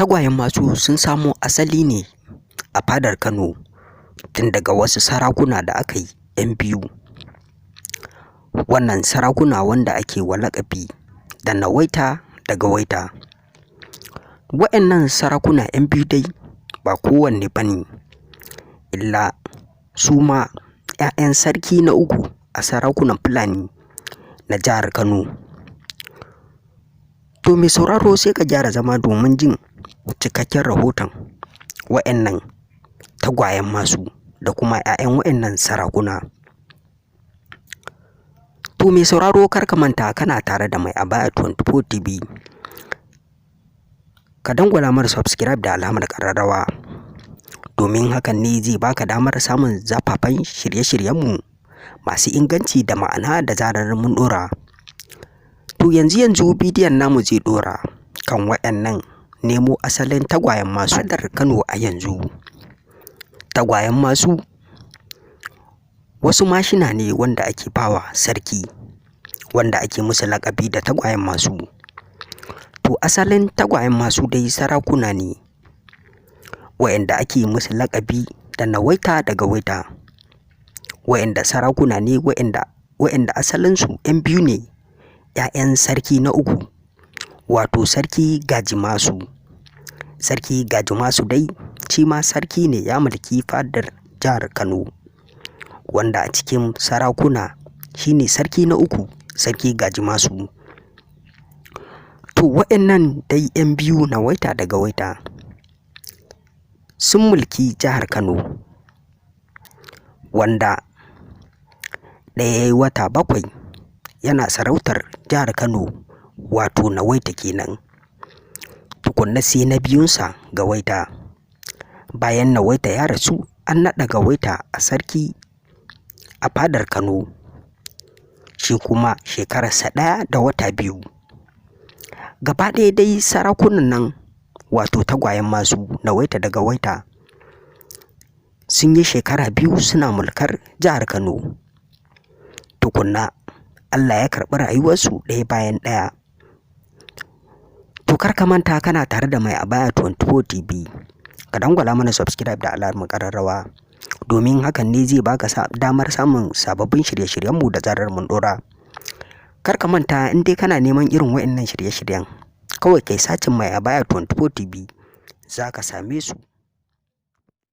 Tagwayen masu sun samo asali ne a fadar Kano tun daga wasu sarakuna da aka yi 'yan biyu. Wannan sarakuna wanda ake wa laƙabi da Nawaita da Gawaita. Wa'innan sarakuna 'yan biyu dai ba kowanne ba ne illa su ma 'ya'yan sarki na uku a sarakunan Fulani na jihar Kano. To mai sauraro, sai ka gyara zama domin jin cikakken rahoton wa'innan tagwayen masu da kuma 'ya'yan wa'innan sarakuna. To mai sauraro, kar ka manta kana tare da Mai Abaya 24 TV. Ka dangwala mana subscribe da alamar ƙararrawa, domin hakan ne zai baka damar samun zafafan shirye-shiryenmu masu inganci da ma'ana da zarar mun ɗora. To yanzu yanzu bidiyon namu zai ɗora kan waɗannan nemo asalin tagwayen masu fadar Kano a yanzu. Tagwayen masu wasu mashina ne wanda ake bawa sarki, wanda ake musu laƙabi da tagwayen masu. To asalin tagwayen masu dai sarakuna ne wa'inda ake musu laƙabi da Nawaita da Gawaita, wa'inda sarakuna ne wa'inda asalinsu 'yan biyu ne, 'ya'yan sarki na uku, wato Sarki Gajimasu. Sarki Gajimasu dai shi ma sarki ne, ya mulki fadar jihar Kano, wanda a cikin sarakuna shi ne sarki na uku, Sarki Gajimasu. To wa'innan dai 'yan biyu, Nawaita da Gawaita, sun mulki jihar Kano, wanda ɗaya ya yi wata 7 yana sarautar jihar Kano, wato Nawaita kenan. Tukunna sai na biyunsa, Gawaita. Bayan Nawaita ya rasu, an naɗa Gawaita a sarki a fadar Kano. Shi kuma shekararsa 1 da wata 2. Gaba ɗaya dai sarakunan nan, wato tagwayen masu, Nawaita da Gawaita, sun yi shekara 2 suna mulkar jihar Kano. Tukunna Allah ya karɓi rayuwarsu ɗaya bayan ɗaya. To kar ka manta kana tare da Mai Abaya 24 TV. Ka dangwala mana subscribe da alamar ƙararrawa, domin hakan ne zai baka damar samun sababbin shirye-shiryenmu da zarar mun ɗora. Kar ka manta, in dai kana neman irin waɗannan shirye-shiryen, kawai kai searching Mai Abaya 24 TV, za ka same su.